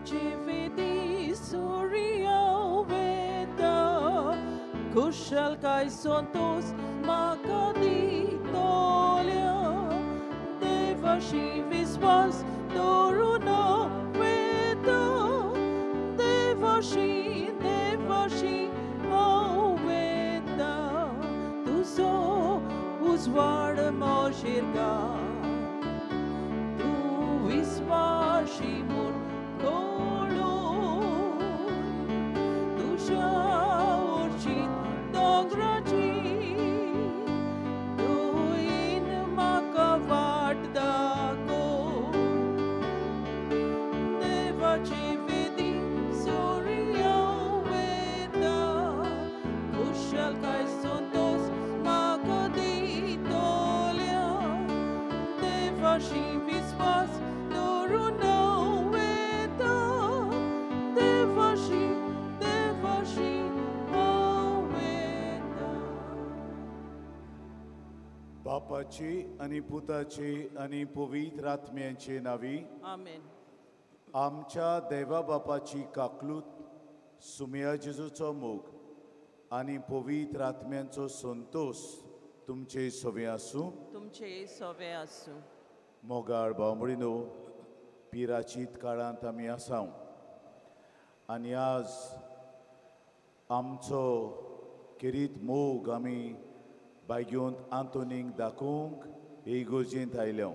देवाची विधी सूर्या वेता कुशलकाय संतोष म्हाका दितल्या देवाशी विस्वास दवरून वेता देवाशी देवाशी हांव वेता तुजो उजवाड म्हजेर घाल तूं विस्वाशी म्हूण कळून तुज्या वरशीं दोंगराची तुवें म्हाका वाट दाखोव देवाची विधी सूर्या वेता कुशलकाय संतोष म्हाका दितल्या देवाशी विस्वास दवरून वेता देवाशी देवाशी हांव वेता. बापाची आनी पुताची आनी पवित्र आत्म्याचे नांवी आमेन. आमच्या देवा बापाची काकलूत, सुमया जेजूचो मोग आनी पवित्र आत्म्यांचो संतोष तुमचे सवे आसूं. तुमचे सवे आसूं. मोगाळ भाव-भयणीनो, पिराचीत काळांत आमी आसाव आनी आज आमचो खेरीत मोग आमी बायगेवंत आंतोनीक दाखोवंक हे इगर्जेंत आयल्या.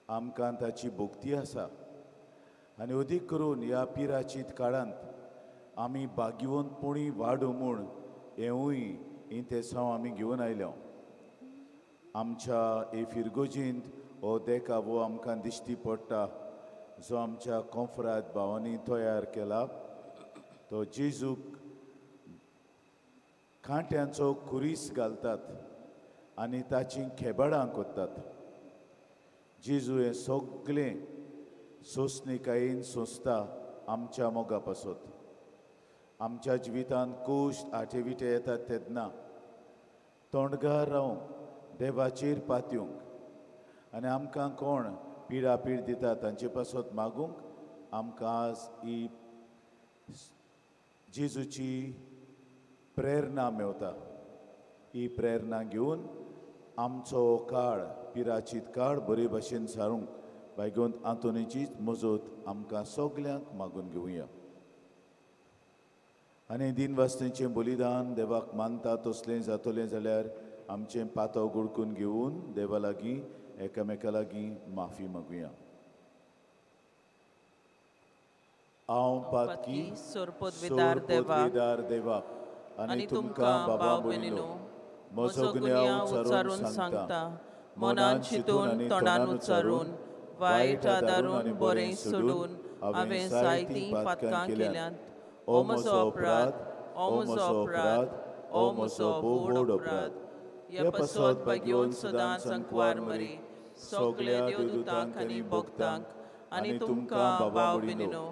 आमकां ताची भक्ती आसा आनी अदीक करून ह्या पिराचीत काळांत आमी भाग्यवंतपणी वाडूं म्हूण हेंवूय इंतेसांव आमी घेवन आयल्या. आमच्या हे फिरगोजींत हो देखावो आमकां दिश्टी पडटा जो आमच्या कोंफराद भावांनी तयार केला. तो जेजूक कांट्यांचो खुरीस घालतात आनी ताचीं खेबाडां करतात. जेजू हें सगळें सोंसणिकायेन सोंसता आमच्या मोगा पासत. आमच्या जिवितांत कश्ट आटेविटे येतात तेन्ना तोंडगार रावंक, देवाचेर पातयेवंक आनी आमकां कोण पिडा पीड दिता तांचे पासत मागूंक आमकां आज ही जेजूची प्रेरणा मेवता. ही प्रेरणा घेवन आमचो काळ पिराचीत काळ बरे भशेन सारूंक बायगोंत आंतोनीचीच मजत आमकां सगल्यांक मागून घेवया. आनी दिनवासनेचें बलिदान देवाक मानता तसलें जातलें जाल्यार आमचें पातो गुडकून घेवन देवा लागीं एकामेका लागीं माफी मागुया. हांव पातकी सोरपोदविदार देवाक आनी तुमकां बाबा भयणीनो म्हजो गुन्यांव उच्चारून सांगता, मनान चिंतून तोंडान उच्चारून वायट आदारून बरें सोडून हांवें जायतीं पातकां केल्यांत. ओ म्हजो अपराध, ओ म्हजो अपराध, ओ म्हजो व्हड अपराध. ह्या पासत भाग्यवंत सदांच संकवार मरी सगल्या देवदूतांक आनी भक्तांक आनी तुमकां भाव भयणीनो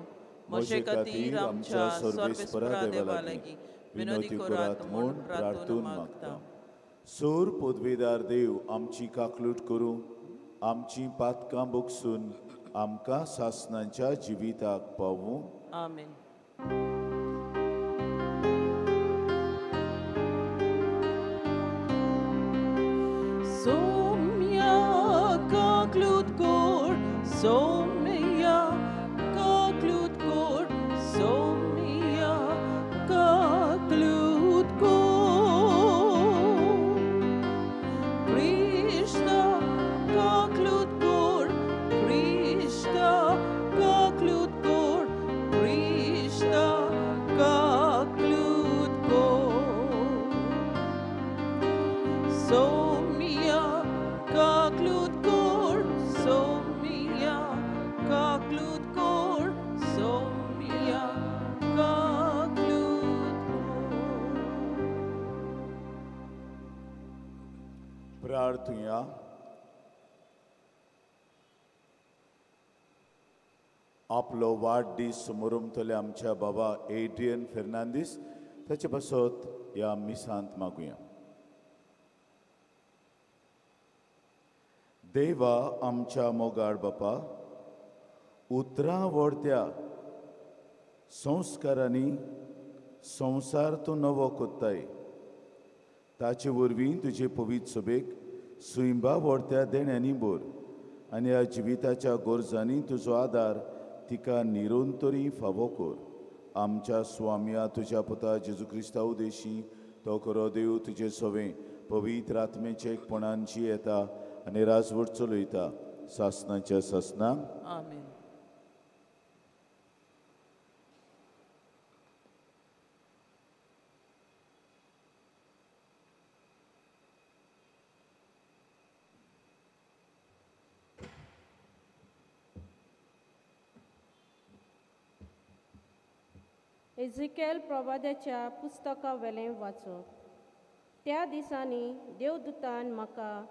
म्हजे खातीर आमच्या सर्वेस्परा देवा लागीं विनोदी करात म्हूण प्रार्थून मागता. सोर पदवेदार देव आमची काकलूट करूं, आमची पातकां बोगसून आमकां सासणाच्या जिविताक पावूं. आमेन. सोम्या काकलूट कोर, सोम्या काकलूट कोर, सोम्या काकलूट कोर. कृष्ण काकलूट कोर, कृष्ण काकलूट कोर, कृष्ण काकलूट कोर. सोम्या काकलूट कोर, सोम्या काकलूट कोर, सोम्या काकलूट कोर. प्रार्थुया. आपलो वाडदीस समोरमतले आमच्या बाबा एड्रियन फेर्नांदीस ताचे पासत ह्या मिसांत मागुया. देवा आमच्या मोगाळ बापा, उतरां व्हडत्या संस्कारांनी संवसार तूं नवो कोत्ताय ताचे वरवीं तुजे पवित्र सभेक सुंयबा व्हरत्या देण्यांनी भर आनी ह्या जिविताच्या गरजांनी तुजो आदार तिका निरंतरी फावो कर. आमच्या स्वाम्या तुज्या पुता जेजू क्रिस्ता उदेशी तो खरो देव तुजे सवें पवित्र आत्मेचे एकपणान येता आनी राजवट चलयता सासनाच्या सासनाक. आमेन. एझिकेल प्रवाद्याच्या पुस्तका वेलें वाचप. त्या दिसांनी देवदूतान म्हाका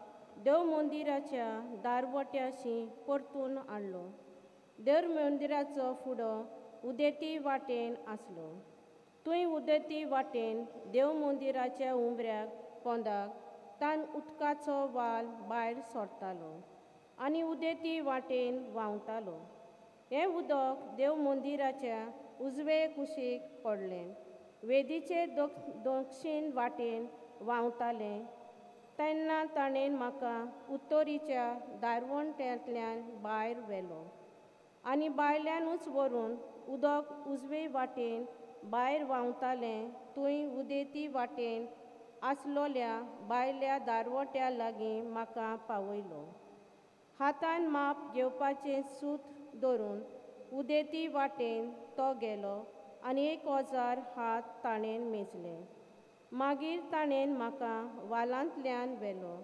देव मंदिराच्या दारवट्याशी परतून हाडलो. देव मंदिराचो फुडो उदेती वाटेन आसलो. थंय उदेती वाटेन देव मंदिराच्या उमऱ्याक पोंदाक तान उदकाचो वाल भायर सरतालो आनी उदेती वाटेन व्हांवतालो. हें उदक देव मंदिराच्या उजवे कुशीक पडलें. वेदीचे दक्षिण वाटेन व्हांवतालें. तेन्ना ताणें म्हाका उत्तरीच्या दारवंट्यांतल्यान भायर व्हेलो आनी भायल्यानूच व्हरून उदक उजवे वाटेन भायर व्हांवतालें थंय उदेती वाटेन आसलोल्या भायल्या दारवट्या लागीं म्हाका पावयलो. हातान माप घेवपाचें सूत धरून उदेती वाटेन तो गेलो आनी 1000 हात ताणें मेजले. मागीर ताणें म्हाका वालांतल्यान व्हेलो.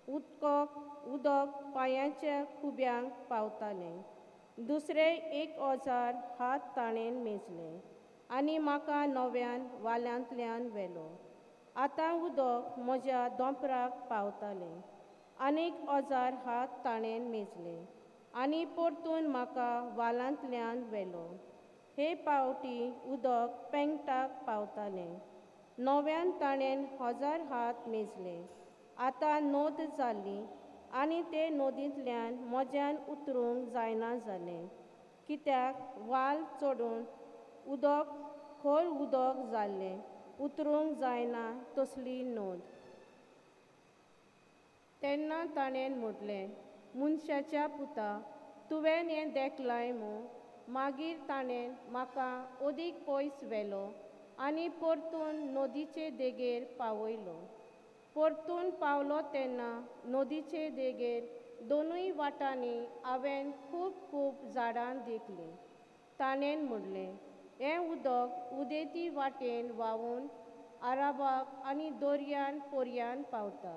उदक पांयांच्या खुब्यांक पावतालें. दुसरे 1000 हात ताणें मेजले आनी म्हाका नव्यान वालांतल्यान व्हेलो. आतां उदक म्हज्या दोंपराक पावतालें. आनीक 1000 हात ताणें मेजले आनी परतून म्हाका वालांतल्यान व्हेलो. हे पावटी उदक पेंगटाक पावतालें. नव्यान ताणें 1000 हात मेजले. आतां नोद जाली आनी ते नदींतल्यान म्हज्यान उतरूंक जायना जालें, कित्याक वाल चडून उदक खोल उदक जाल्लें, उतरूंक जायना तसली नोद. तेन्ना ताणें म्हटलें, मनशाच्या पुता, तुवें हें देखलाय मू? मागीर ताणें म्हाका अदीक पयस व्हेलो आनी परतून नदीचे देगेर पावयलो. परतून पावलो तेन्ना नदीचे देगेर दोनूय वाटांनी हांवें खूब खूब झाडां देखलीं. ताणें म्हणलें, हें उदक उदेती वाटेन व्हांवून आराबाक आनी दर्यान पर्यान पावता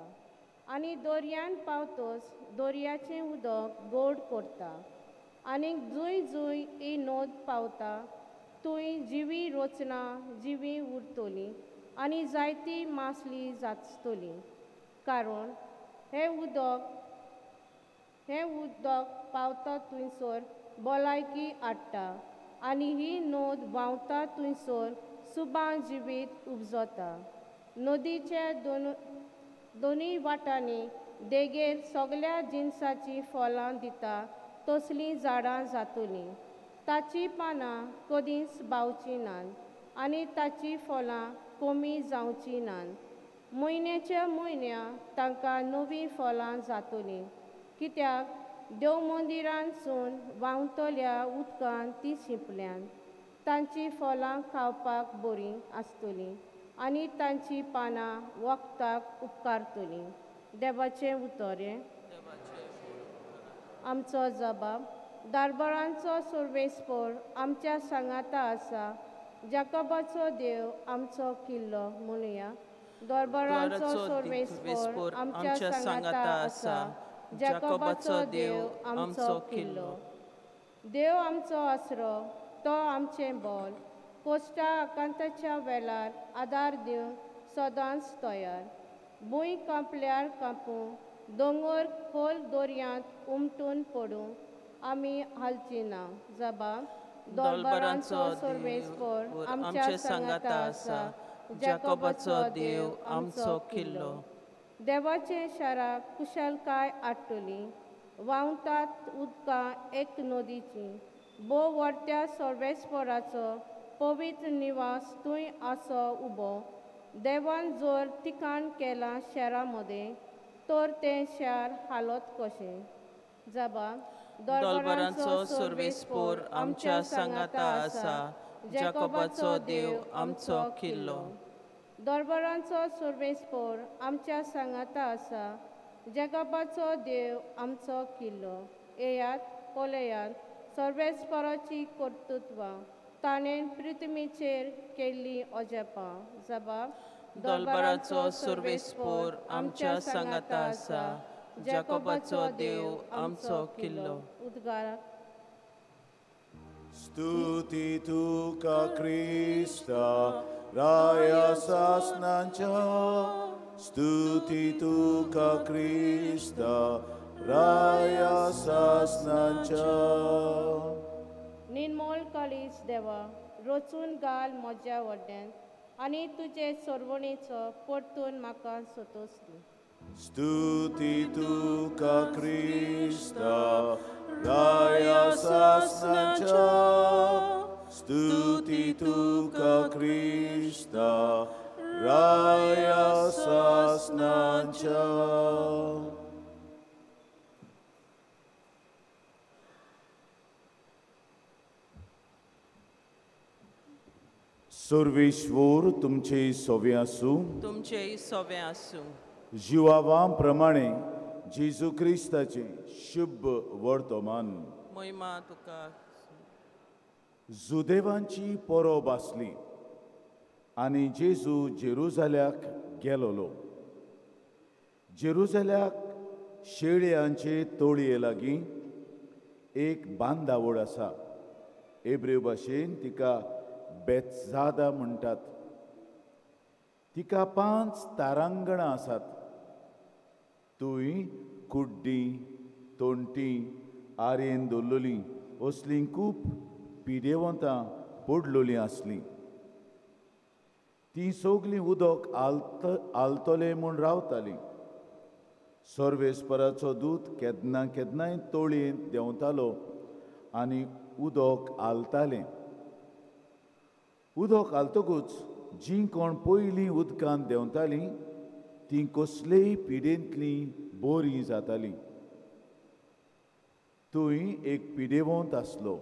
आनी दर्यान पावतच दर्याचें उदक गोड करता आनीक जंय जंय ही नद पावता थंय जिवी रचना जिवी उरतली आनी जायती मासली जातली. कारण हें उदक पावता थंयसर भलायकी हाडटा आनी ही नद व्हांवता थंयसर सुबां जिवीत उपजता. नदीच्या दोनूय वाटांनी देगेर सगळ्या जिनसाचीं फळां दिता तसलीं झाडां जातलीं. ताचीं पानां कदींच बावचीं नात आनी ताचीं फळां कमी जावचीं नात. म्हयन्याच्या म्हयन्या तांकां नवीं फळां जातलीं, कित्याक देव मंदिरांतसून व्हांवतल्या उदकान तीं शिंपल्यांत. तांचीं फळां खावपाक बरीं आसतलीं आनी तांचीं पानां वखदाक उपकारतलीं. देवाचें उतर हें. आमचो जबाब. दरबारांचो सर्वेस्पर आमच्या सांगाता आसा. जाकोबाचो देव आमचो किल्लो म्हणुया. दरबारांचो सर्वेस्पर आमच्या सांगाता आसा. जाकोबाचो देव आमचो किल्लो. देव आमचो आसरो, तो आमचें बल. कोश्टा आकांताच्या वेळार आदार दिवंक सदांच तयार. भूंय कांपल्यार कांपूं, दोंगर खोल दर्यांत उमटून पडूं, आमी हालची ना. जबाब. दरबारांचो सर्वेस्पर आमच्या सांगाता आसा. जाकोबाचो देव आमचो किल्लो. देवाचे शाराक कुशलकाय हाडटली. व्हांवतात उदकां एक नदीची. भोव व्हडत्या सर्वेस्पराचो पवित्र निवास थंय आसो उबो. देवान जर ठिकाण केलां शारा मदें तर तें शार हालत कशें? जबाब दलबरांचो सर्वेस्पोर आमच्या सांगाता आसा, जाकोबाचो देव आमचो किल्लो. दरबारांचो सर्वेस्पोर आमच्या सांगाता आसा, जाकोबाचो देव आमचो किल्लो. येयात पळयात सर्वेस्पोराची कर्तृत्वां, ताणें पृथ्वीचेर केल्लीं अजापां. जबाब दलबराचो सर्वेस्पोर आमच्या सांगाता आसा, जाकोबाचो देव आमचो किल्लो. उद्गार स्तुती तुका क्रिस्ता राया सासनाच्या, स्तुती तुका क्रिस्ता राया सासनाच्या. निर्मोल काळीज देवा, रचून घाल म्हज्या वड्ड्यान आनी तुजे सरवणेचो परतून म्हाका सोतोस दी. स्तुती तुका क्रिस्ता राया सासनाच्या, स्तुती तुका क्रिस्ता राया सासनाच्या. सर्वेश्वर तुमचे सोवे आसूं, तुमचे सोवे आसूं. जिवावां प्रमाणे जेजू क्रिस्ताचे शुभ वर्तमान. महिमा तुका. जुदेवांची परब आसली आनी जेजू जेरुजाल्याक गेलोलो. जेरुजाल्याक शेळयांचे तोळये लागीं एक बांदावळ आसा, एब्रेव भाशेन तिका बेत्सादा म्हणटात. तिका 5 तारांगणां आसात. थंय कुड्डी, तोणटी, आरेन दवरलेलीं असलीं खूब पिडेवंतां पडलेलीं आसलीं. तीं सगलीं उदक आलतलें म्हूण रावतालीं. सर्वेस्पराचो दूत केन्ना केन्नाय तोळयेंत देंवतालो आनी उदक आलतालें. उदक घालतकूच जीं कोण पयलीं उदकांत देंवतालीं तीं कसलेय पिडेंतलीं बरीं जातालीं. थंय एक पिडेवंत आसलो,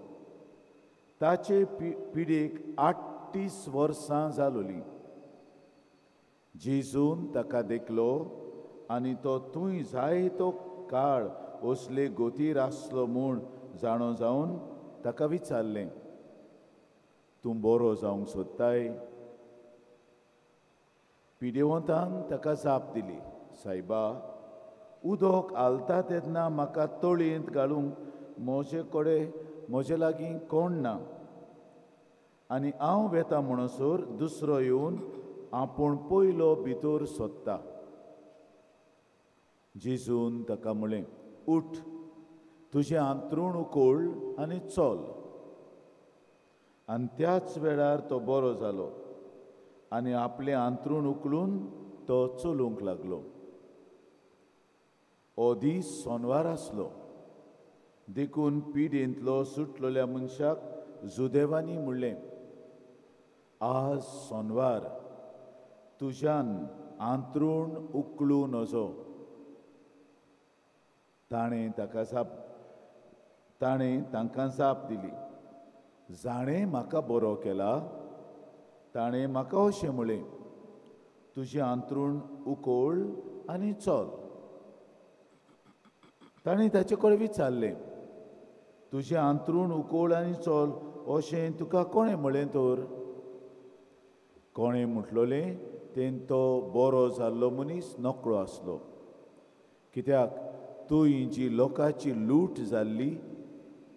ताचे पिडेक 38 वर्सां जालोलीं. जेजून ताका देखलो आनी तो थंय जायतो काळ असले गोतीर आसलो म्हूण जाणो जावन ताका विचारलें, तूं बरो जावंक सोदताय? पिडेवंतान ताका जाप दिली, सायबा, उदक आलता तेन्ना म्हाका तळयेंत घालूंक म्हजे कडेन म्हजे लागीं कोण ना, आनी हांव वेता म्हणसर दुसरो येवन आपूण पयलो भितर सोदता. जेजून ताका म्हळें, उठ, तुजें आंतरूण उकोळ आनी चल. आनी त्याच वेळार तो बरो जालो आनी आपलें आंतरूण उखलून तो चलूंक लागलो. हो दीस सोनवार आसलो, देखून पिडेंतलो सुटलेल्या मनशाक जुदेवांनी म्हणलें, आज सोनवार, तुज्यान आंतरूण उखलूं नजो. ताणें तांकां जाप दिली, जाणें म्हाका बरो केला ताणें म्हाका अशें म्हळें, तुजें आंतरूण उकोळ आनी चल. ताणें ताचे कडेन विचारलें, तुजें आंतरूण उकोळ आनी चल अशें तुका कोणें म्हळें तर? कोणें म्हटलोलें तें तो बरो जाल्लो मनीस नकळो आसलो, कित्याक थंय जी लोकांची लूट जाल्ली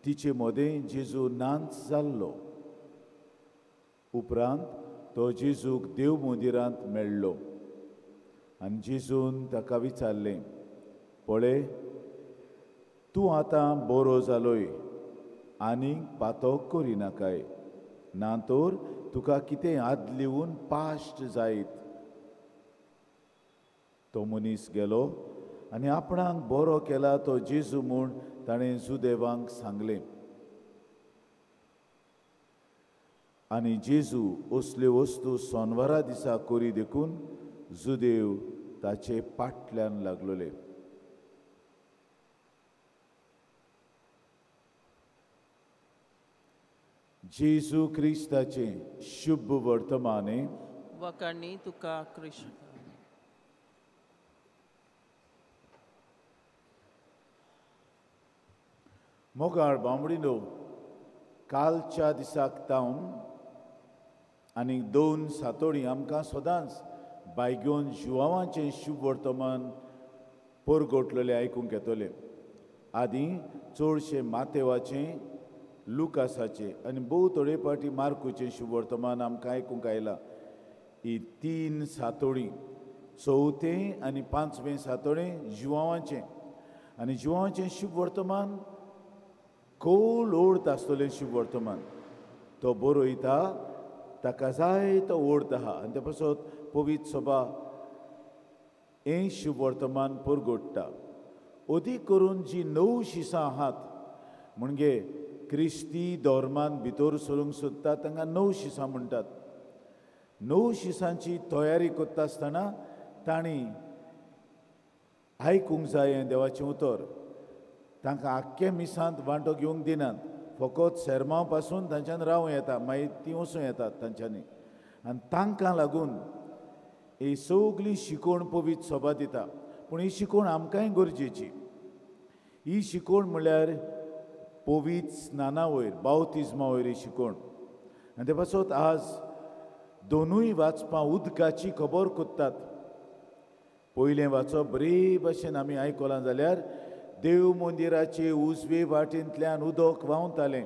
तिचे मदें जेजू नाच जाल्लो. उपरांत तो जेजूक देव मंदिरांत मेळ्ळो आनी जेजून ताका विचारलें, पळय, तूं आतां बरो जालोय, आनीक पातक करिनाकाय, ना तर तुका कितें आदलिवन पाश्ट जायत. तो मनीस गेलो आनी आपणाक बरो केला तो जेजू म्हूण ताणें जुदेवांक सांगलें. आनी जेजू असल्यो वस्तू सोनवारा दिसा करी देखून जुदेव ताचे पाटल्यान लागलोले. जेजू क्रिस्ताचें शुभ वर्तमाने. वखाणी तुका कृष्ण. मोगाळ बांबडीनो, कालच्या दिसाक तावन आनी 2 सातोडी आमकां सदांच बायगोन जुवांवाचें शुभ वर्तमान परगोटलेलें आयकूंक येतलें. आदीं चडशें मातेवाचें, लुकासाचें आनी भोव थोडे फावटी मार्कूचें शुभ वर्तमान आमकां आयकूंक आयलां. ही 3 सातोडी, चवथें आनी 5वें सातोडें जुवांवाचें, आनी जुवांवाचें शुभ वर्तमान खोल ओर्द आसतलें शुभ वर्तमान. तो बरयता ताका जाय तो ओर्द आहा आनी ते पासत पवित्र सभा हें शुभ वर्तमान परगोडटा. अदीक करून जी 9 शिसां आहात म्हणजे क्रिस्ती धर्मान भितर सरूंक सोदता तांकां 9 शिसां म्हणटात. 9 शिसांची तयारी करता आसतना तांणी आयकूंक जाय हें देवाचें उतर. तांकां आख्खे मिसांत वांटो घेवंक दिनात, फकत सेरमांव पासून तांच्यान रावूं येता, मागीर तीं वचूं येतात तांच्यांनी. आनी तांकां लागून ही सगळी शिकवण पवित्र सभा दिता. पूण ही शिकवण आमकांय गरजेची. ही शिकवण म्हणल्यार पवित्र स्नाना वयर, बावतिज्मा वयर ही शिकवण. आनी ते पासत आज दोनूय वाचपां उदकाची खबर कोत्तात. पयलें वाचप बरे भशेन आमी आयकलां जाल्यार देव मंदिराचे उजवे वाटेंतल्यान उदक व्हांवतालें,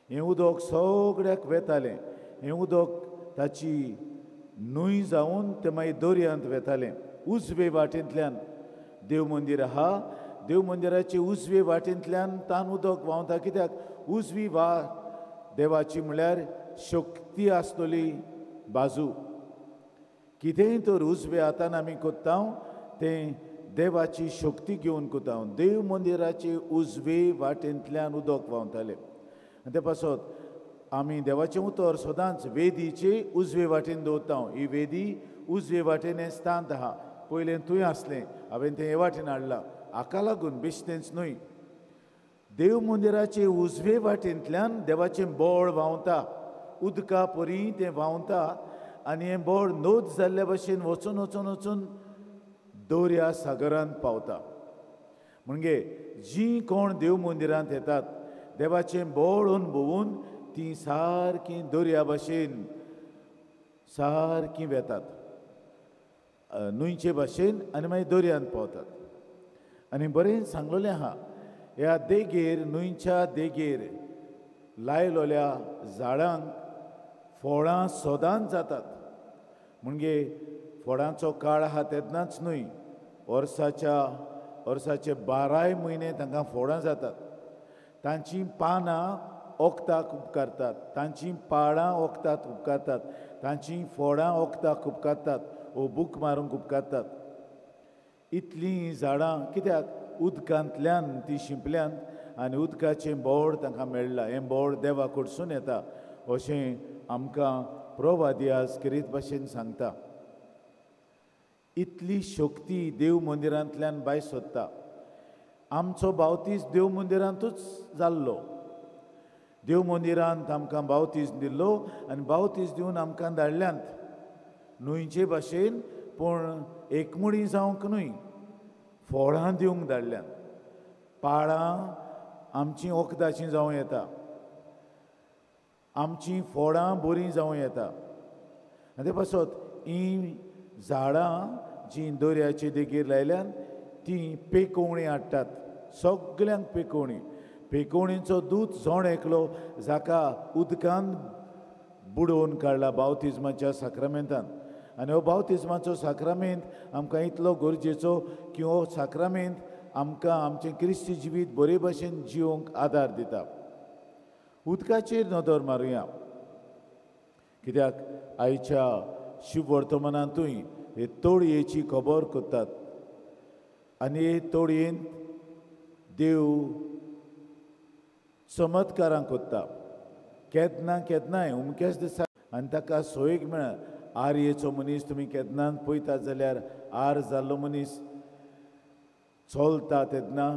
हें उदक सगळ्याक वेतालें, हें उदक ताची न्हंय जावन तें मागीर दर्यांत वेतालें. उजवे वाटेंतल्यान देव मंदीर आहा, देव मंदिराचे उजवे वाटेंतल्यान तान उदक व्हांवता. कित्याक? उजवी वाट देवाची म्हणल्यार शक्ती आसतली बाजू. कितेंय तर उजवे हातान आमी कोत्ता तें देवाची शक्ती घेवन कोता. देव मंदिराचे उजवे वाटेंतल्यान उदक व्हांवतालें आनी ते पासत आमी देवाचें उतर सदांच वेदीचे उजवे वाटेन दवरता. ही वेदी उजवे वाटेन हें स्थान आहा. पयलें थंय आसलें, हांवें तें हे वाटेन हाडलां. हाका लागून बेश्टेंच न्हय, देव मंदिराचे उजवे वाटेंतल्यान देवाचें बळ व्हांवता, उदका परी तें व्हांवता आनी हें बळ नोद जाल्ल्या भशेन वचून वचून वचून दर्या सागरांत पावता. म्हणजे जीं कोण देव मंदिरांत येतात देवाचें बळ अनुभवून तीं सारकीं दर्या भशेन सारकीं वेतात, न्हंयचे भाशेन, आनी मागीर दर्यांत पावतात. आनी बरें सांगलेलें आहा, ह्या देगेर, न्हंयच्या देगेर लायलोल्या झाडांक फळां सदांच जातात. म्हणजे फळांचो काळ आहा तेन्नाच न्हय, वर्साचे 12 म्हयने तांकां फळां जातात. तांचीं पानां वखदाक उपकारतात, तांचीं पाळां वखदाक उपकारतात, तांचीं फळां वखदाक उपकारतात वो बूक मारूंक उपकारतात. इतलीं झाडां कित्याक? उदकांतल्यान ती शिंपल्यांत आनी उदकाचें बोड तांकां मेळ्ळां. हें बोड देवा कडसून येता अशें आमकां प्रवादी आज करीत भाशेन सांगता. इतली शक्ती देव मंदिरांतल्यान भायर सोदता. आमचो बावतीस देव मंदिरांतूच जाल्लो. देव मंदिरांत आमकां बावतीस दिल्लो आनी बावतीस दिवन आमकां धाडल्यांत न्हंयचे भाशेन, पूण एकमुडी जावंक न्हय, फळां दिवंक धाडल्यांत. पाळां आमचीं वखदाचीं जावं येता, आमचीं फळां बरीं जावं येता. आनी ते पासत हीं झाडां जीं दर्याचे देगेर लायल्यान तीं पेकोवणी हाडटात, सगल्यांक पेकोवणी. पेकोवणीचो दूत जोण एकलो जाका उदकान बुडोवन काडला बावतिज्माच्या साक्रामेंतान. आनी हो बावतिज्माचो साक्रामेंत आमकां इतलो गरजेचो की हो साक्रामेंत आमकां आमचें क्रिस्ती जिवीत बरे भशेन जिवंक आदार दिता. उदकाचेर नदर मारुया, कित्याक आयच्या शुभ वर्तमानांतूय हे तोडयेची खबर करतात आनी हे तोडयेंत देव चमत्कारां करता. केन्ना केन्नाय उमक्याच दिसा आनी ताका सोयीक मेळना. आरयेचो मनीस तुमी केन्ना पळयतात जाल्यार आर जाल्लो मनीस चलता तेन्ना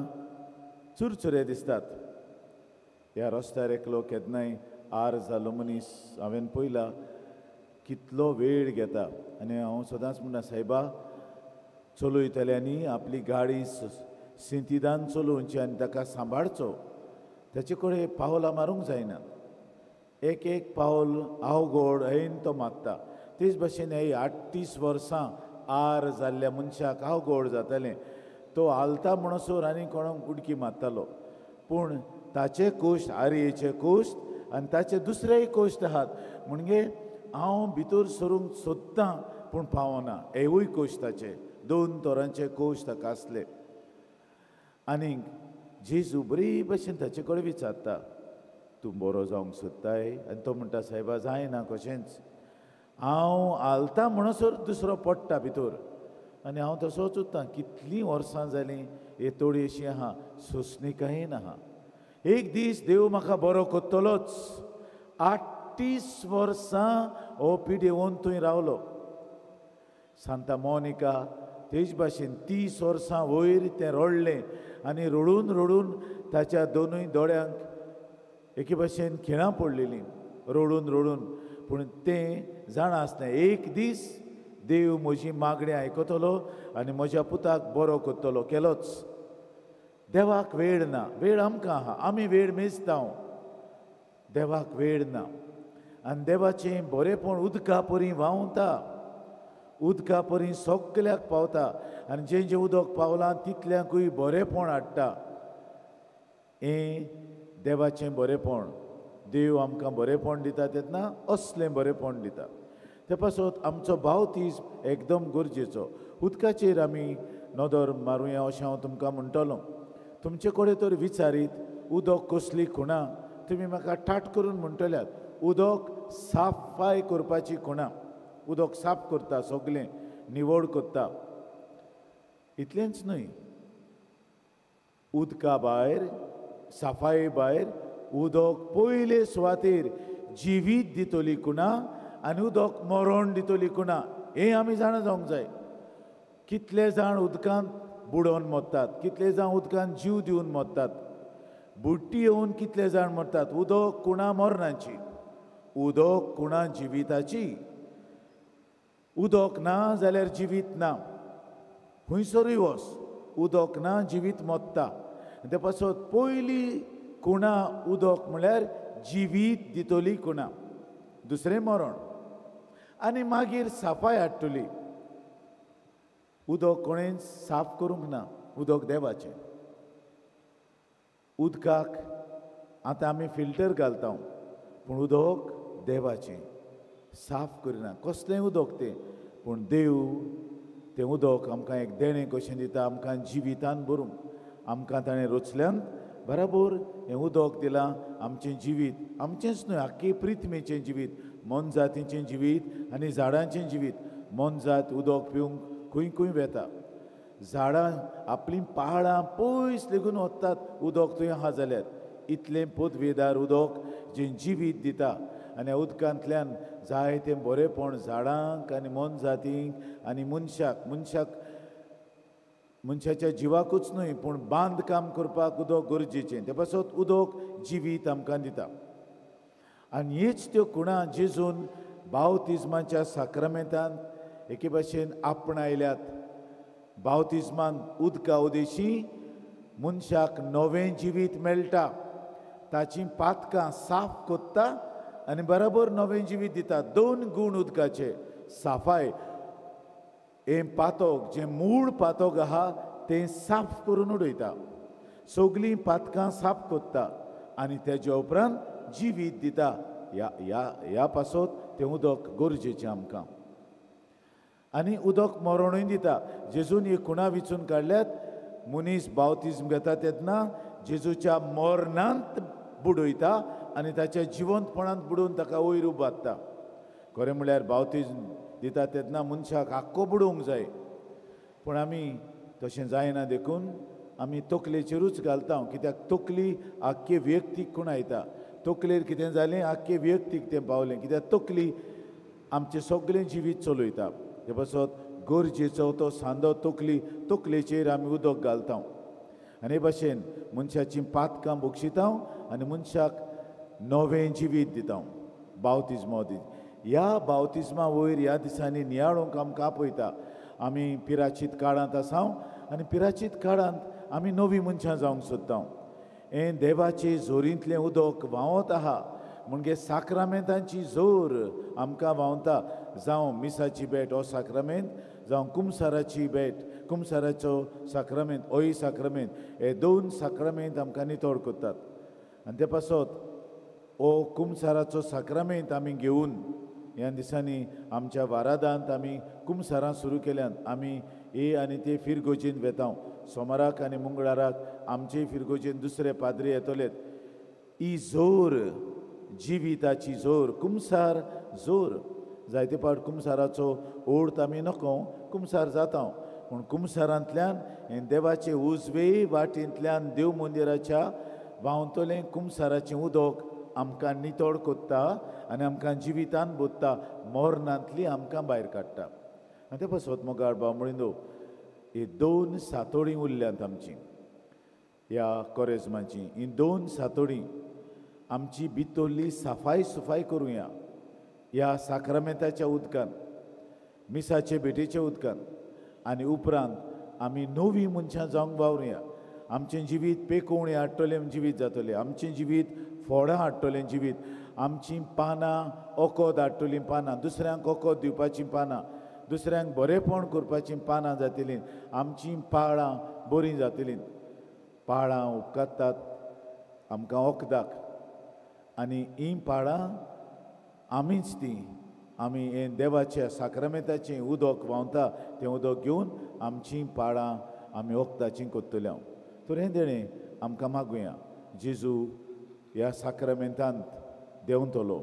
चुरचुरे दिसतात. ह्या रस्त्यार एकलो केन्नाय आर जाल्लो मनीस हांवें पळयला कितलो वेळ घेता. आनी हांव सदांच म्हणटा, सायबा चलयतल्यांनी आपली गाडी सिंतिदान चलोवची आनी ताका सांबाळचो. ताचे कडेन पावलां मारूंक जायना, एक एक पावल अवघड ऐन तो मारता. तेच भशेन हे 38 वर्सां आर जाल्ल्या मनशाक अवघड जातालें. तो हालता म्हणसर आनी कोणाक उडकी मारतालो. पूण ताचे कोश्ट आरयेचे कोश्ट आनी ताचे दुसरेय कोश्ट आहात. म्हणजे हांव भितर सरूंक सोदतां पूण पावना, हेवूय कोश्ट ताचे दोन तरांचे कोश्ट ताका आसले. आनीक जेजू बरी भशेन ताचे कडेन विचारता, तूं बरो जावंक सोदताय? आनी तो म्हणटा, सायबा जायना कशेंच, हांव हालता म्हणसर दुसरो पडटा भितर आनी हांव तसोच उरतां. कितलीं वर्सां जालीं हे तोडी अशी आहा, सोंसणीकायेन आहा. एक दीस देव म्हाका बरो करतलोच. 38 वर्सां हो पिडेवन थंय रावलो. सांता मोनिका तेच भाशेन 30 वर्सां वयर तें रडलें आनी रडून रडून ताच्या दोनूय दोळ्यांक एके भाशेन खिणां पडलेलीं, रडून रडून. पूण तें जाणा आसलें एक दीस देव म्हजी मागणें आयकतलो आनी म्हज्या पुताक बरो करतलो. केलोच. देवाक वेळ ना, वेळ आमकां आहा, आमी वेळ मेजता. देवाक वेळ ना. आनी देवाचें बरेंपण उदका परी व्हांवता, उदका परी सगल्याक पावता आनी जें जें उदक पावलां तितल्यांकूय बरेंपण हाडटा. हें देवाचें बरेंपण. देव आमकां बरेंपण दिता तेन्ना असलें बरेंपण दिता. ते पासत आमचो बावतीज्म एकदम गरजेचो. उदकाचेर आमी नदर मारुया अशें हांव तुमकां म्हणटलो. तुमचे कडेन तर विचारीत उदक कसली खुणां, तुमी म्हाका ठाट करून म्हणटल्यात उदक साफाय करपाची खुणां. उदक साफ करता, सगळें निवळ करता. इतलेंच न्हय, उदका भायर साफाये भायर उदक पयले सुवातेर जिवीत दितली खुणां आनी उदक मरण दितली खुणां, हें आमी जाणा जावंक जाय. कितले जाण उदकांत बुडोवन मरतात, कितले जाण उदकांत जीव दिवन मरतात, बुडटी येवन कितले जाण मरतात. उदक खुणां मरणाची, उदक खुणां जिविताची. उदक ना जाल्यार जिवीत ना. खंयसरूय वच, उदक ना जिवीत मरता. ते पासत पयली खुणां उदक म्हळ्यार जिवीत दितली खुणां, दुसरें मरण, आनी मागीर साफाय हाडटली. उदक कोणें साफ करूंक ना, उदक देवाचें. उदकाक आतां आमी फिल्टर घालता, पूण उदक देवाचें, साफ करिना. कसलें उदक तें, पूण देव तें उदक आमकां एक देणें कशें दिता, आमकां जिवितान भरूंक. आमकां ताणें रचल्यान बराबर हें उदक दिलां. आमचें जिवीत, आमचेंच न्हय, आख्खी पृथ्वीचें जिवीत, मोनजातीचें जिवीत आनी झाडांचें जिवीत. मोनजात उदक पिवंक खंय खंय वेता, झाडां आपलीं पाळां पयस लेगून वतात उदक थंय आहा जाल्यार. इतलें पदवेदार उदक जें जिवीत दिता आनी ह्या उदकांतल्यान जायतें बरेंपण झाडांक आनी मोनजातींक आनी मनशाक, मनशाक मनशाच्या जिवाकूच न्हय पूण बांदकाम करपाक उदक गरजेचें. ते पासत उदक जिवीत आमकां दिता. आनी हीच त्यो खुणां जेजून बावतिज्माच्या साक्रामेंतान एके भाशेन आपणायल्यात. बावतिज्मान उदका उदेशी मनशाक नवें जिवीत मेळटा, ताचीं पातकां साफ करता आनी बराबर नवें जिवीत दिता. दोन गूण उदकाचे, साफाय हें पातक जें मूळ पातक आहा तें साफ करून उडयता, सगळीं पातकां साफ करता आनी तेज्या उपरांत जिवीत दिता. ह्या ह्या ह्या पासत तें उदक गरजेचें आमकां. आनी उदक मरणूय दिता. जेजून ही खुणां विचून काडल्यात. मनीस बावतिज्म घेता तेन्ना जेजूच्या मरणांत बुडयता आनी ताच्या जिवंतपणांत बुडोवन ताका वयर उबारता. खरें म्हळ्यार बावतिज्म दिता तेन्ना मनशाक आख्खो बुडोवंक जाय, पूण आमी तशें जायना देखून आमी तकलेचेरूच घालता. कित्याक तकली आख्खे व्यक्तीक खुणायता, तकलेर कितें जालें आख्खे व्यक्तीक तें पावलें, कित्याक तकली आमचें सगळें जिवीत चलयता. ते पासत गरजेचो तो सांदो तकली, तकलेचेर आमी उदक घालता आनी हे भाशेन मनशाचीं पातकां बक्षिता आनी मनशाक नवें जिवीत दिता, बावतिज्मो दिता. ह्या बावतिज्मा वयर ह्या दिसांनी नियाळूंक आमकां आपयता. आमी पिराचीत काळांत आसा आनी पिराचीत काळांत आमी नवीं मनशां जावंक सोदता. हें देवाचे जोरींतलें उदक व्हांवत आहा म्हणजे साक्रामेंतांची जोर आमकां व्हांवता. जावं मिसाची भेट हो साक्रामेंत, जावं कुमसाराची भेट, कुमसाराचो साक्रामेंत होय साक्रामेंत, हे दोन साक्रामेंत आमकां नितळ करतात. आनी ते पासत हो कुमसाराचो साक्रामेंत आमी घेवन ह्या दिसांनी आमच्या वारादांत आमी कुमसारां सुरू केल्यान. आमी हे आनी ते फिरगोजीन वेता, सोमाराक आनी मंगळाराक आमचे फिरगोजीन दुसरे पाद्री येतलेत. ही जोर जिविताची जोर, कुमसार जोर. जायते फावट कुमसाराचो ओर्थ आमी नको कुमसार जाता, पूण कुमसारांतल्यान हें देवाचे उजवे वाटेंतल्यान देव मंदिराच्या व्हांवतलें कुमसाराचें उदक आमकां नितळ कोत्ता आनी आमकां जिवितान बोत्ता, मरणांतली आमकां भायर काडटा. आनी ते पासत मोगाळ भाव म्हणिंदो ही दोन सातोळीं उरल्यांत आमची ह्या कोरेज्माची. ही दोन सातोळीं आमची भितरली सफाय सुफाय करुया ह्या साक्रामेंताच्या उदकान, मिसाचे भेटेच्या उदकान, आनी उपरांत आमी नवीं मनशां जावंक वावरुया. आमचें जिवीत पेकोवणी हाडटलें जिवीत जातलें, आमचें जिवीत फोडां हाडटलें जिवीत, आमचीं पानां ओकोद हाडटलीं पानां, दुसऱ्यांक ओकोद दिवपाचीं पानां, दुसऱ्यांक बरेंपण करपाचीं पानां जातलीं, आमचीं पाळां बरीं जातलीं. पाळां उपकारतात आमकां वखदाक आनी हीं पाळां आमीच तीं आमी हें देवाच्या साक्रामेंताचें उदक व्हांवता तें उदक घेवन आमचीं पाळां आमी वखदाचीं कोत्तले. तर हें देणें आमकां मागुया, जेजू ह्या साक्रामेंतांत देंवतलो,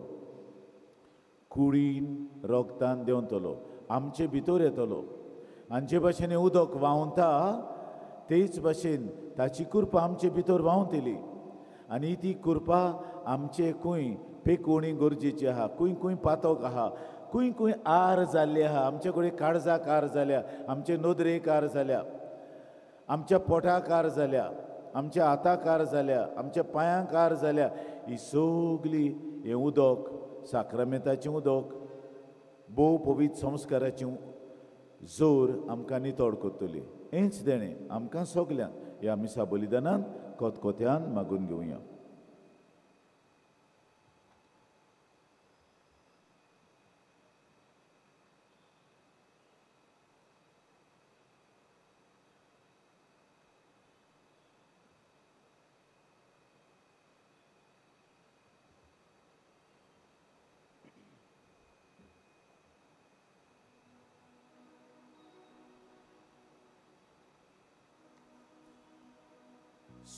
कुडीन रोगतान देंवतलो, आमचे भितर येतलो. आनी जे भाशेन उदक व्हांवता तेच भाशेन ताची कृपा आमचे भितर व्हांवतली आनी ती कृपा आमचे खंय पेकोवणी गरजेची आहा, खंय खंय पातक आहा, खंय खंय आर जाल्ली आहा, आमचे कडेन काळजाक आर जाल्या, आमचे नदरेक आर जाल्या, आमच्या पोटाक आर जाल्या, आमच्या हाताक आर जाल्या, आमच्या पांयांक आर जाल्या, ही सगली हें उदक साक्रामेंताचें उदक भोव पवित्र संस्काराचें जोर आमकां नितळ करतली. हेंच देणें आमकां सगल्यांक ह्या मिसा बलिदानान कोतकोत्यान मागून घेवया.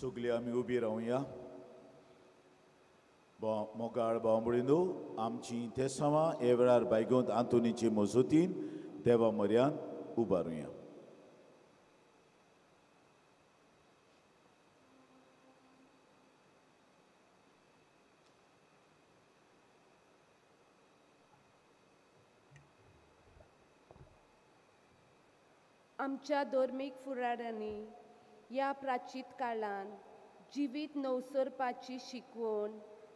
सगळी आमी उबी रावया. मोगाळ भावंबळींदो आमची तेसांवां हे वेळार बायगोंत आंतोनीचे मजतीन देवा म्हऱ्यान उबारुया. आमच्या धर्मीक फुडाऱ्यांनी ह्या प्राचीत काळान जिवीत नवसरपाची शिकवण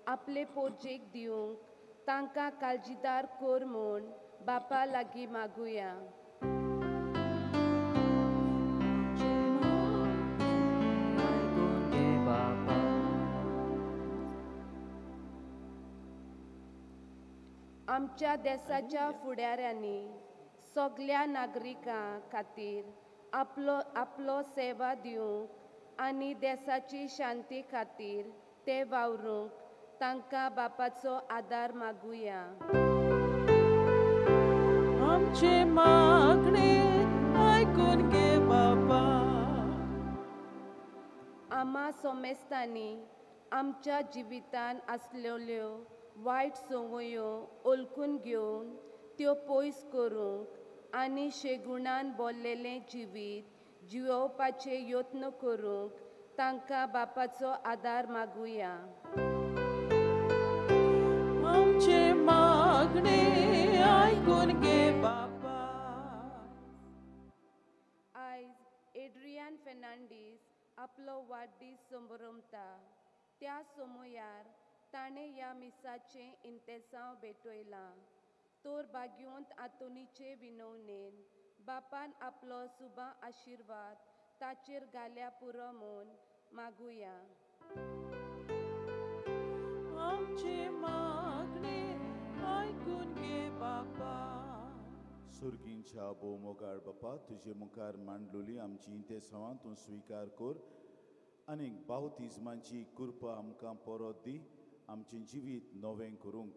आपले पोरजेक दिवंक तांकां काळजीदार कर म्हूण बापा लागीं मागुया. आमच्या देशाच्या फुडाऱ्यांनी सगल्या नागरिकां खातीर आपलो आपलो सेवा दिवंक आनी देशाची शांती खातीर ते वावरूंक तांकां बापाचो आदार मागुया. आमचे मागणे आयकून घे बापा. आमा सोमेस्तांनी आमच्या जिवितान आसलेल्यो वायट संवयो ओळखून घेवन त्यो पयस करूंक आनी शेगुणान बोल्लेलें जिवीत जिवोवपाचे यत्न करूंक तांकां बापाचो आदार मागुया. मागणे आयकून घे बापा. आयज एड्रियान फेर्नांडीस आपलो वाडदीस संभ्रमता. त्या समयार ताणें ह्या मिसाचें इंतेसांव भेटयलां. तोर भाग्यवंत आंतोनीचे विनवणेन बापान आपलो सुबा आशिर्वाद ताचेर घाल्या पुरो म्हूण मागुया. आमचे मागणे आयकून घे बापा. सुर्गींच्या भोवमोगाळ बापा, तुजे मुखार मांडलोली आमची इंतेसांवां तूं स्विकार कर आनी बावतिज्माची कृपा आमकां परत दी, आमचें जिवीत नवें करूंक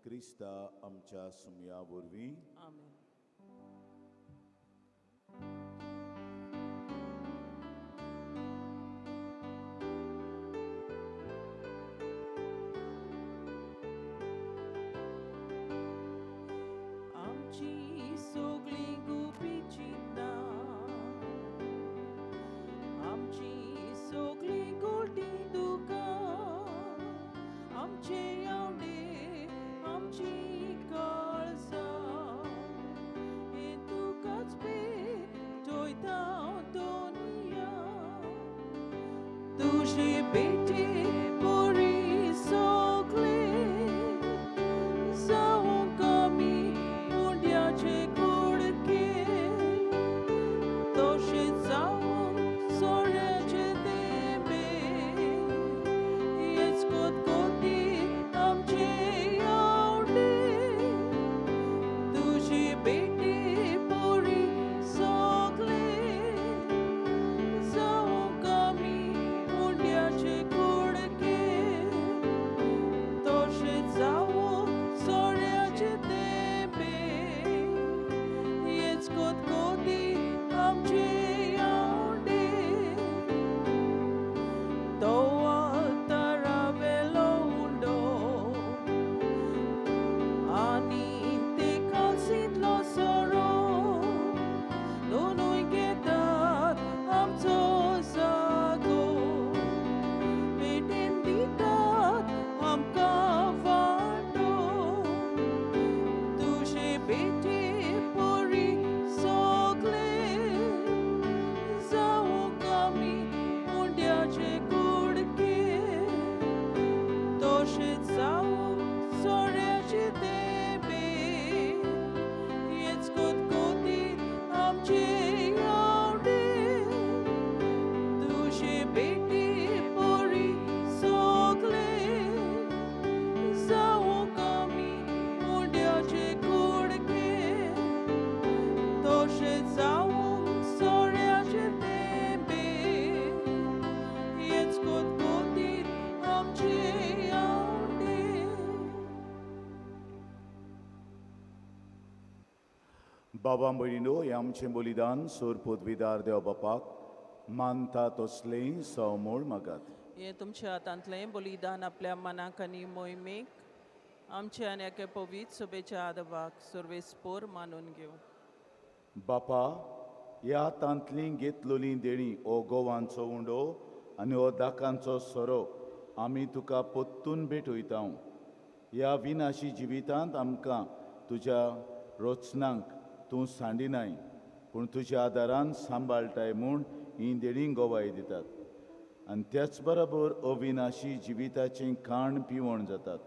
क्रिस्ता आमच्या सुमया वरवीं. आमेन. आमची सगळीं गुपी चिंता, आमची सगळीं गोटी दुकां, आमचे आवडे आमची काळजां, हें तुकाच पेटयता दोनिया. तुजे बेटे बरी सगळे जावंक आमी उंड्याचे कुडके, तशें जावंक सोऱ्याचे तेंबे, हेच कोतकोती आमचे आवडे. तुजे बेटे बरी सगळे जावंक आमी उंड्याचे कुडके, तशें जावंक सोऱ्याचे तेंबे, हेच कोतकोती आमचे आवडे. तो आल्तारावेलो उंडो आनी ते कालसींतलो सोरो, दोनूय घेतात आमचो जागो, पेटेन दितात आमकां वांटो. तुजे बेटे परी सगळे जावंक आमी उंड्याचे कुडके, तशें जावंक सोऱ्याचे तेंबे, हेच कोतकोती आमचे आवडे. तुजे बेटे परी सगळे जावंक आमी उंड्याचे कुडके, तशें जावंक सोऱ्याचे तेंबे, हेच कोतकोती आमचे आवडे. बाबा भयणीनो, हें आमचें बलिदान सोर पदवीदार देव बापाक मानता तसलें सवमोळ मागात. हें तुमच्या हातांतलें बलिदान आपल्या मनाक आनी मोहिमेक आमच्या आनी एके पवित्र सभेच्या आदवाक सर्वेस्पोर मानून घेवं. बापा, ह्या हातांतलीं घेतलोलीं देणीं, हो गोवांचो उंडो आनी हो दाकांचो सोरो आमी तुका पोत्तून भेटयता. ह्या विनाशी जिवितांत आमकां तुज्या रचनांक तूं सांडिनाय, पूण तुज्या आदारान सांबाळटाय म्हूण हीं देणीं गवाय दितात आनी त्याच बरोबर अविनाशी जिविताचें खाण पिवण जातात.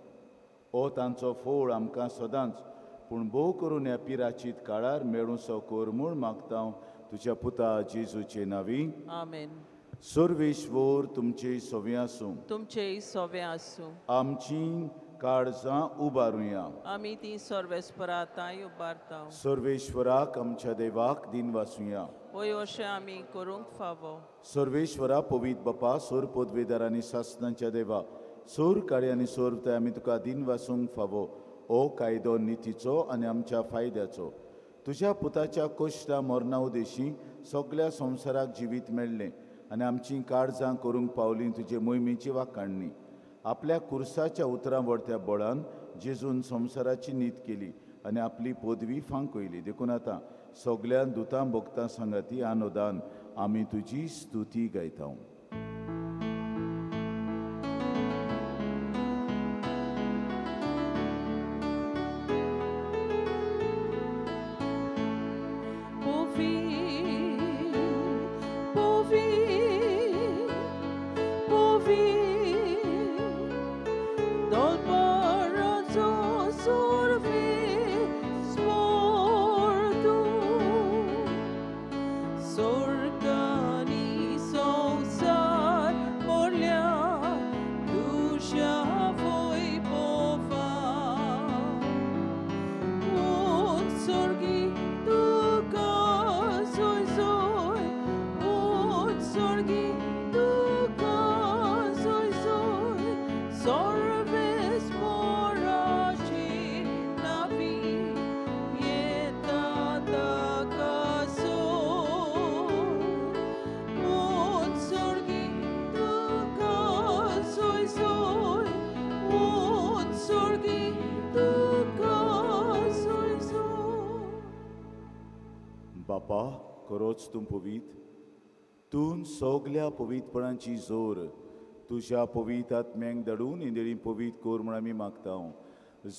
हो तांचो फोळ आमकां सदांच पूण भोव करून ह्या पिराचीत काळार मेळूंचो कर म्हूण मागता तुज्या पुता जेजूचे नांवी. आमेन. सर्वेश्वर तुमचे सोवे आसूं. तुमचेय सोवे आसूं. आमची काळजां उबारुया. आमी ती सर्वेस्पराताय उबारता. सर्वेश्वराक आमच्या देवाक दिनवासुया. वय अशें आमी करूंक फावो. सर्वेश्वरा पवित्र बापा, सोर पदवेदार आनी सासनाच्या देवा, सोर काळी आनी सोरताय आमी तुका दिनवासूंक फावो. ओ कायदो नितीचो आनी आमच्या फायद्याचो. तुज्या पुताच्या कश्टा मरणा उदेशी सगळ्या संवसाराक जिवीत मेळ्ळें आनी आमचीं काळजां करूंक पावलीं तुजे मोहिमेची वाखाणणी. आपल्या कुर्साच्या उतरां वरत्या बळान जेजून संवसाराची नीत केली आनी आपली पदवी फांकयली. देखून आतां सगळ्या दुतां भोगतां सांगाती आनोदान आमी तुजी स्तुती गायता. बापा खरोच तूं पवीत, तूं सगल्या पवित्रपणाची जोर तुज्या पवीत आत्म्यांक धाडून इंदेळी पवीत कोर म्हूण आमी मागता,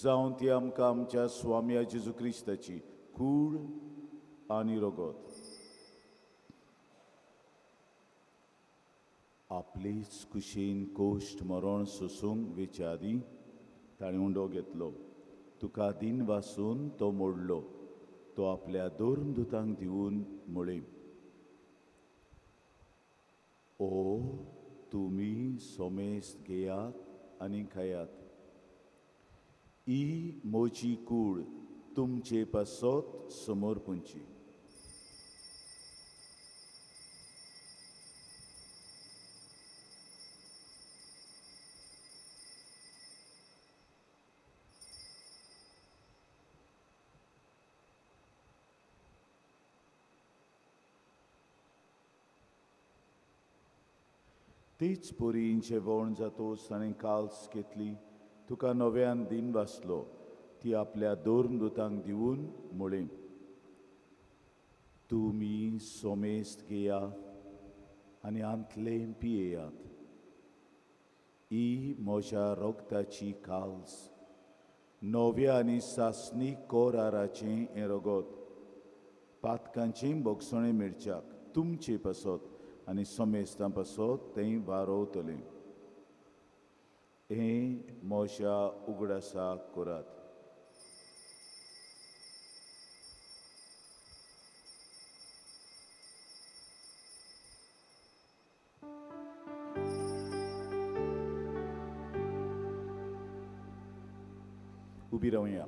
जावन ती आमकां आमच्या स्वाम्या जेजू क्रिस्ताची कूड आनी रगत आपलेच कुशीन कोश्ट मरण सोसूंक वेच्या आदीं ताणें उंडो घेतलो, तुका दिन वासून तो मोडलो, तो आपल्या धर्मदूतांक दिवन म्हळें, ओ तुमी सोमेस्त घेयात आनी खायात, ही म्हजी कूड तुमचे पासत समर्पूंची. तीच परी जेवण जातोच ताणें काल्स घेतली, तुका नव्यान दिन वाचलो, ती आपल्या धर्मदूतांक दिवन म्हळें, तुमी सोमेस्त घेयात आनी आंतलें पियेयात, ही म्हज्या रगताची काल्स, नव्या आनी सासणी कोराराचें हें रगत, पातकांचें भोगसणें मेळच्याक तुमचे पासत आनी समेस्तां पासत तें वारोवतलें. हें म्हज्या उगडासाक करात. उबी रावया.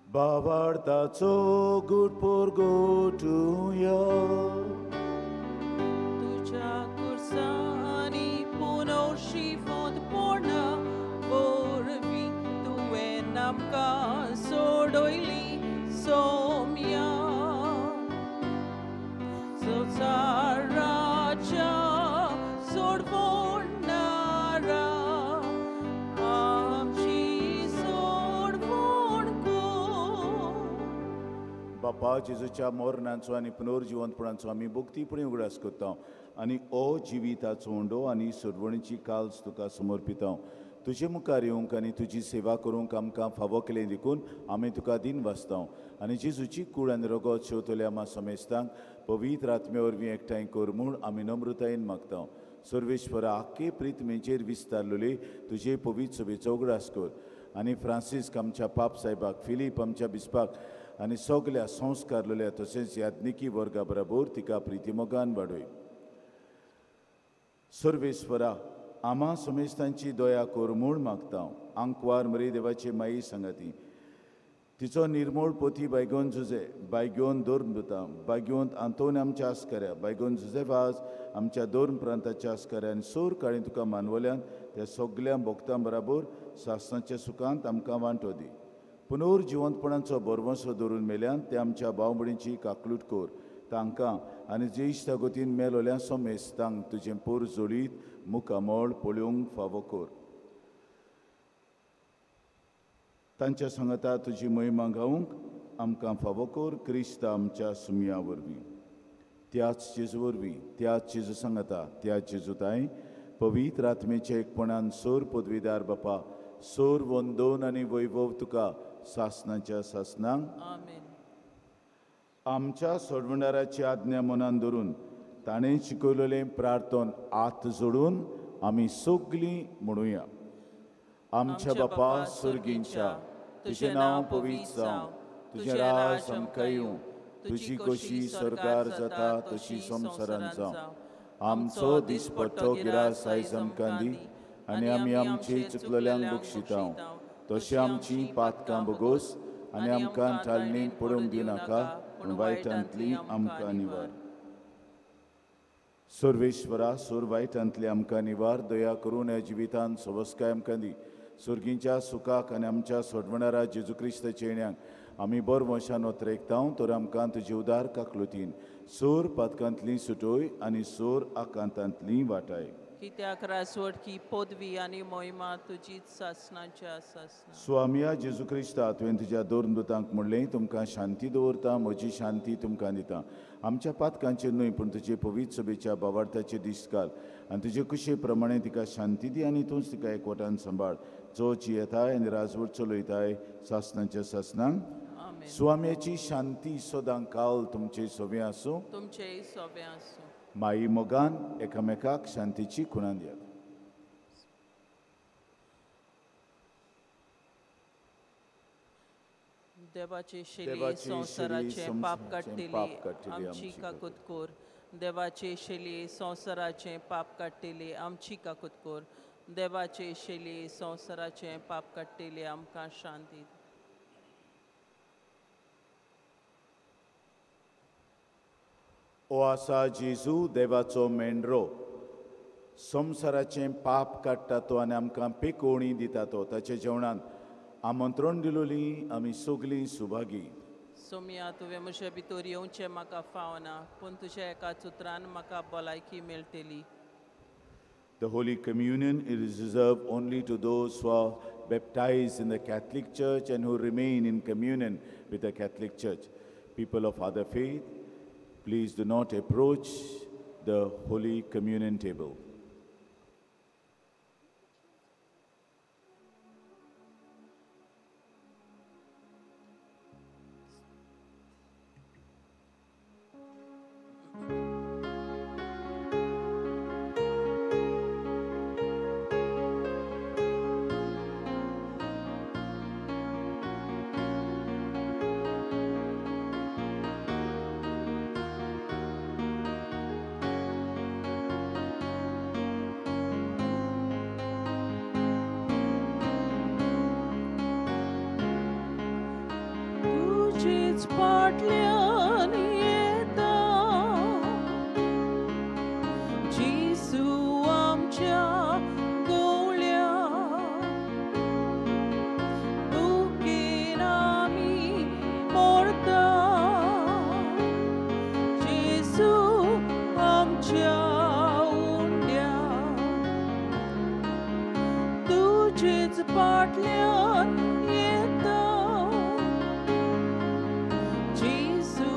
बाबार्थाचो गुटपोर गोटुया, तुज्या कुर्सांनी पुनर्शिवोत पूर्ण वरवीं तुवें आमकां सोडयली सोम्या, संवसाराच्या सोडवणारा आमची सोडवण कर. बापा जेजूच्या मरणाचो आनी पुनर्जिवंतपणाचो आमी भक्तीपणी उगडास करता आनी ओ जिविताचो उंडो आनी सोडवणीची काल्स तुका समर्पिता. तुजे मुखार येवंक आनी तुजी सेवा करूंक आमकां फावो केलें देखून आमी तुका दिन वाचता आनी जेजूची कूड आनी रगत शेवतल्या आमा समेस्तांक पवित्र आत्मे वरवीं एकठांय कर म्हूण आमी नम्रतायेन मागता. सर्वेश्वरा आख्खे प्रितमेचेर विस्तारलेले तुजे पवित्र सभेचो उगडास कर आनी फ्रांसिस्क आमच्या पाप साहेबाक, फिलीप आमच्या बिस्पाक आनी सगल्या संस्कारलेल्या तशेंच याज्ञिकी वर्गा बरोबर तिका प्रितीमोगान वाडय. सर्वेश्वरा आमा समेस्तांची दया कर म्हूण मागता. आंकवार मरी देवाचे माई सांगाती, तिचो निर्मोळ पोती बायगोन जुजे, बायगोन धर्मदूता, बायगोन आंतोन आमच्या आस्कऱ्या, बायगोन जुजेवाज आमच्या धर्म प्रांताच्या आस्कऱ्या आनी सोर काळी तुका मानवल्यान त्या सगल्या भोक्तां बराबर सासणाच्या सुखांत आमकां वांटो दी. पुनर्जिवंतपणाचो भरवंसो दवरून मेल्यान ते आमच्या भाव भयणीची काकलूट कर, तांकां आनी ज्येश्ठ गोतीन मेलोल्या समेस्तांक तुजें पोर जोडीत मुखामळ पळोवंक फावो कर. तांच्या सांगाता तुजी महिमा गावंक आमकां फावो कर, क्रिस्त आमच्या सुमया वरवीं, त्याच जेजू वरवीं, त्याच जेजू सांगाता, त्याच जेजूताय पवित्र आत्मेच्या एकपणान सोर पदवीदार बापा, सोर वंदोन आनी वैभव तुका सासणाच्या सासणांक. आमेन. आमच्या सोडवणाराची आज्ञा मनान धरून ताणें शिकयलेलें प्रार्थन हात जोडून आमी सगलीं म्हणुया. आमच्या बापा सर्गींच्या, तुजें नांव पवित्र जावं, तुजें राज आमकां येवं, तुजी कशी सरकार जाता तशी संवसारांत जावं. आमचो दिसपट्टो गिरास आयज आमकां दी आनी आमी आमची चुकलेल्यांक बक्षिता तशें आमची पातकां भोगोस आनी आमकां ठालणीक पडूंक दिनाका, पूण वायटांतली आमकां निवार. सर्वेश्वरा सोर वायटांतली आमकां निवार, दया करून ह्या जिवितांत सवस्काय आमकां दी. सर्गींच्या सुखाक आनी आमच्या सोडवणारा जेजू क्रिस्ताच्या येण्याक आमी बर वंशान ओतरेकता, तर आमकां तुजी उदार काकलुतीन सोर पातकांतली सुटोय आनी सोर आकांतांतली वाटाय. कित्याक राजवटकी पदवी आनी मोहिमा तुजीच सासणाच्या सासणा. स्वामिया जेजू क्रिस्ता, तुवें तुज्या दोन दुतांक म्हणलें, तुमकां शांती दवरता, म्हजी शांती तुमकां दिता. आमच्या पातकांचेर न्हय पूण तुजे पवित्र सभेच्या बावार्थाचे दीस घाल आनी तुजे कुशे प्रमाणे तिका शांती दी आनी तूंच तिका एकवटान सांबाळ, जो जियेताय आनी राजवट चलयताय सासणाच्या सासणांक. स्वाम्याची शांती सदां काल तुमचे सोबें आसूं, तुमचेय सोबें आसूं. माई मोगान एकामेकाक शांतीची खुणां दियात. देवाची शेली संवसाराचें पाप काडटली आमची काकूत कर. देवाची शेली संवसाराचें पाप काडटली आमची काकूत कर. देवाची शेली संवसाराचें पाप काडटली आमकां शांती. ओ आसा जेजू देवाचो मेंढरो, संवसाराचें पाप काडटा तो आनी आमकां पेकोवणी दिता तो. ताच्या जेवणांत आमंत्रण दिलोली आमी सगलीं सुभागी. सोमिया, तुवें म्हजे भितर येवचें म्हाका फावना, पूण तुज्या एकाच उतरान म्हाका भलायकी मेळटली. The Holy Communion is reserved only to those who are baptized in the Catholic Church and who remain in communion with the Catholic Church. People of other faith, please do not approach the Holy Communion table. पाटल्यान येता जेजू आमच्या गोळ्या, भुकेन आमी मरता जेजू आमच्या उंड्या. तुजेच पाटल्यान येता जेजू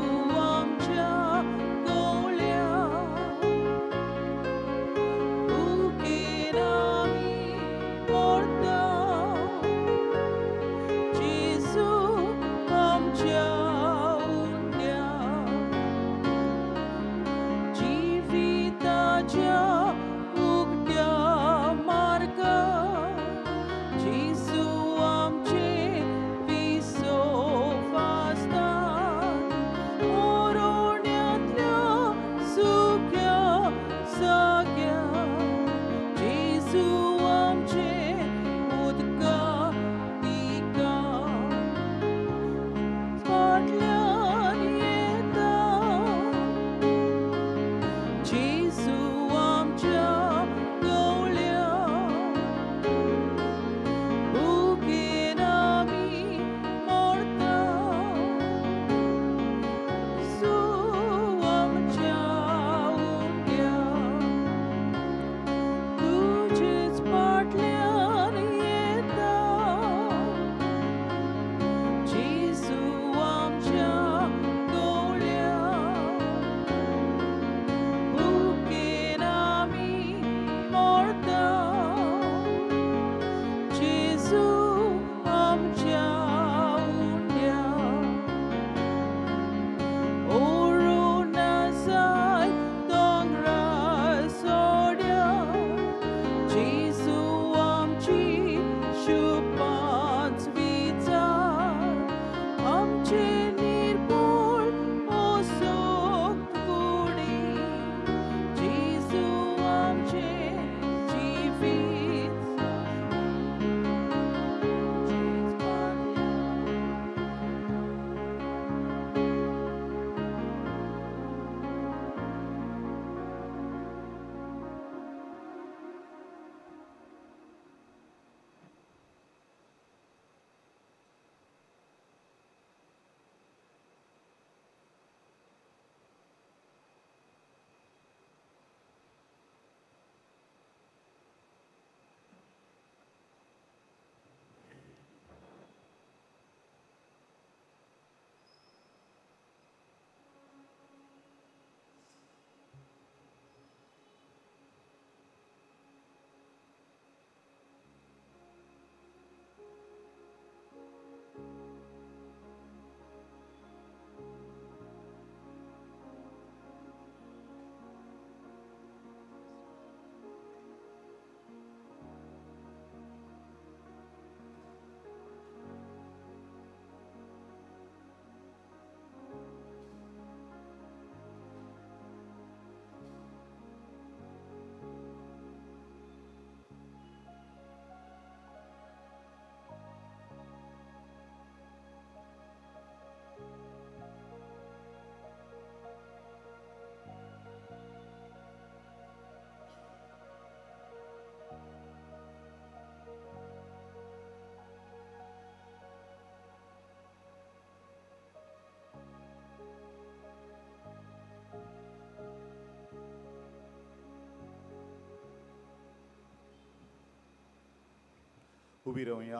उबी रावया,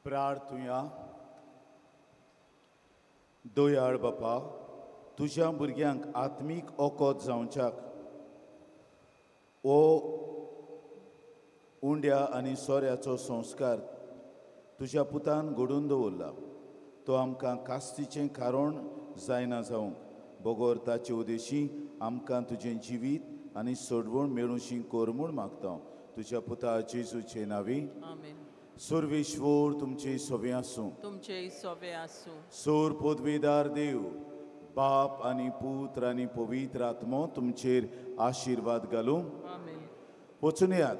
प्रार्थुया. दयाळ बापा, तुज्या भुरग्यांक आत्मीक ओकोत जावच्याक ओ उंड्या आनी सोऱ्याचो संस्कार तुज्या पुतान घडून दवरला. तो आमकां कास्तीचें कारण जायना जावंक बगर ताचे उदेशी आमकां तुजें जिवीत आनी सोडवण मेळूशी कर म्हूण मागता. तुज्या पुता जेजूचे नांवी आमेन. सर्वेश्वर तुमचे सोवे आसूं, तुमचे सोवे आसूं. सोर पदवेदार देव बाप आनी पुत्र आनी पवित्र आत्मो तुमचेर आशिर्वाद घालूं. आमेन. वचून येयात,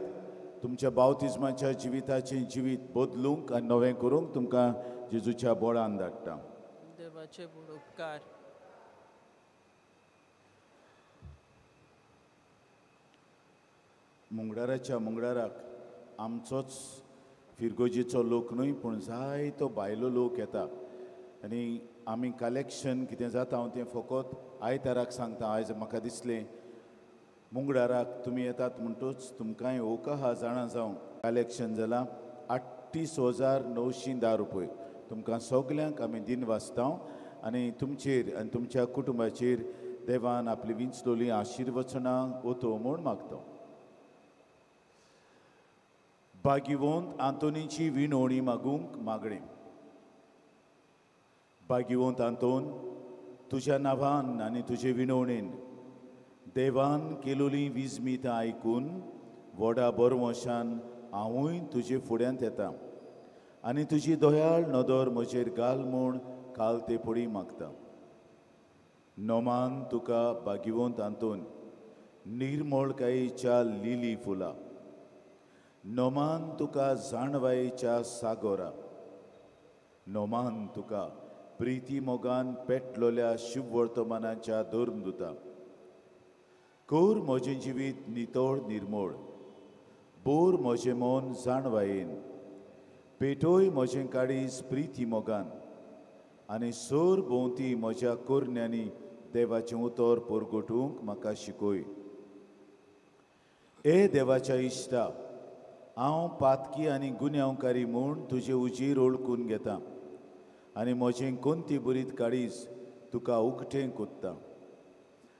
तुमच्या बावतिज्माच्या जिविताचें जिवीत बदलूंक आनी नवें करूंक तुमकां जेजूच्या बोळान धाडटा. देवाचे व्हड उपकार. मुंगडाराच्या मुंगडाराक आमचोच फिरगोजीचो लोक न्हय पूण जायतो भायलो लोक येता आनी आमी कलेक्शन कितें जाता हांव तें फकत आयताराक सांगता. आयज म्हाका दिसलें मुंगडाराक तुमी येतात म्हणटूच तुमकांय ओका आहा जाणा जावंक. कलेक्शन जालां 38,910 रुपये. तुमकां सगल्यांक आमी दिन वाचता आनी तुमचेर आनी तुमच्या कुटुंबाचेर देवान आपली विंचलोली आशिर्वचनां ओतो म्हूण मागता. भाग्यवंत आंतोनीची विनवणी मागूंक मागणें. भाग्यवंत आंतोन, तुज्या नांवान आनी तुजे विनवणेन देवान केलोली विजमितां आयकून व्हडा बरवंशान हांवूय तुजे फुड्यांत येता आनी तुजी दयाळ नदर म्हजेर घाल म्हूण काल ते पडी मागता. नोमान तुका भाग्यवंत आंतोन निर्मळकायेच्या लिली फुलां, नोमान तुका जाणवायेच्या सागोरा, नोमान तुका प्रिती मोगान पेटलोल्या शुभवर्तमानाच्या धर्मदुता. कर म्हजें जिवीत नितळ निर्मळ, बोर म्हजें मन जाणवायेन, पेटोय म्हजें काळीज प्रिती मोगान आनी सोर भोंवती म्हज्या कोरण्यांनी देवाचें उतर परगटूंक म्हाका शिकय. ए देवाच्या इश्टा, हांव पातकी आनी गुन्यांवकारी म्हूण तुजे उजीर ओळखून घेता आनी म्हजें कोणती बरीत काळीज तुका उकटें कोत्ता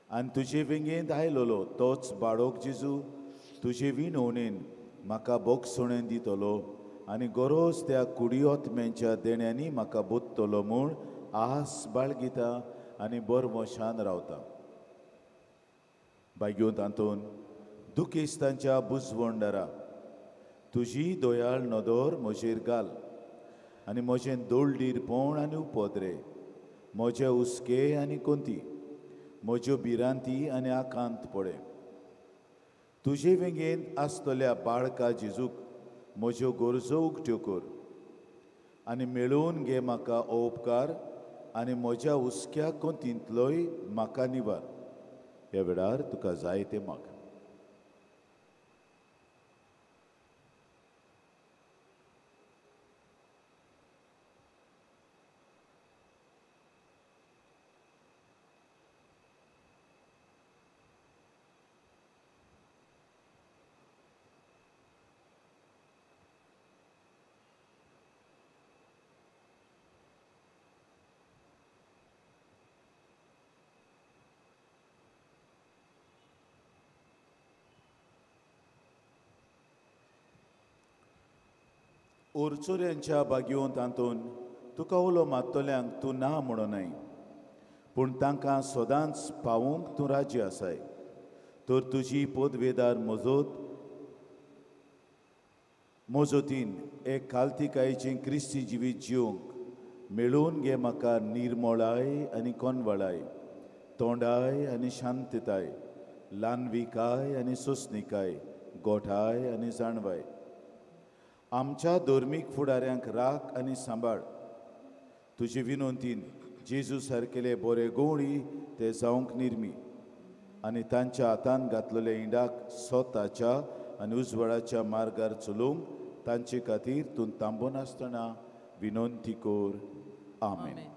आनी तुजे वेंगेंत आयलोलो तोच बाळोक जेजू तुजे विनवणेन म्हाका बोगसणेन दितलो आनी गरज त्या कुडियोत्म्यांच्या देण्यांनी म्हाका बोत्तलो म्हूण आस बाळगिता आनी बरमशान रावता. भाग्योंत आंतोन, दुखेस्तांच्या बुजवंडारा तुजी दयाळ नदर म्हजेर घाल आनी म्हजें दोळडीरपण आनी उपद्रे, म्हजे हुस्के आनी कोंती, म्हज्यो भिरांती आनी आकांत पडे. तुजे वेंगेंत आसतल्या बाळका जेजूक म्हज्यो गरजो उकट्यो कर आनी मेळोवन घे म्हाका हो उपकार आनी म्हज्या हुस्क्या कोंतींतलोय म्हाका निवार. ह्या वेळार तुका जाय तें माग. ओरचोऱ्यांच्या भाग्यवंत आंतोन, तुका उलो मात्तल्यांक तूं ना म्हणूनय, पूण तांकां सदांच पावोवंक तूं राजी आसाय. तर तुजी पदवेदार मजतीन एक खालतिकायेचें क्रिस्ती जिवीत जिवंक मेळोवन घे म्हाका निर्मळाय आनी कोनवळाय, तोंडाय आनी शांतताय, ल्हानविकाय आनी सोंसणिकाय, गोठाय आनी जाणवाय. आमच्या धर्मीक फुडाऱ्यांक राख आनी सांबाळ. तुजे विनंतीन जेजू सारकेले बरे गवळी ते जावंक निर्मी आनी तांच्या हातान घातलेल्या इंडाक स्वताच्या आनी उजवाडाच्या मार्गार चलोवंक तांचे खातीर तूं थांबनासतना विनंती कर. आमेन.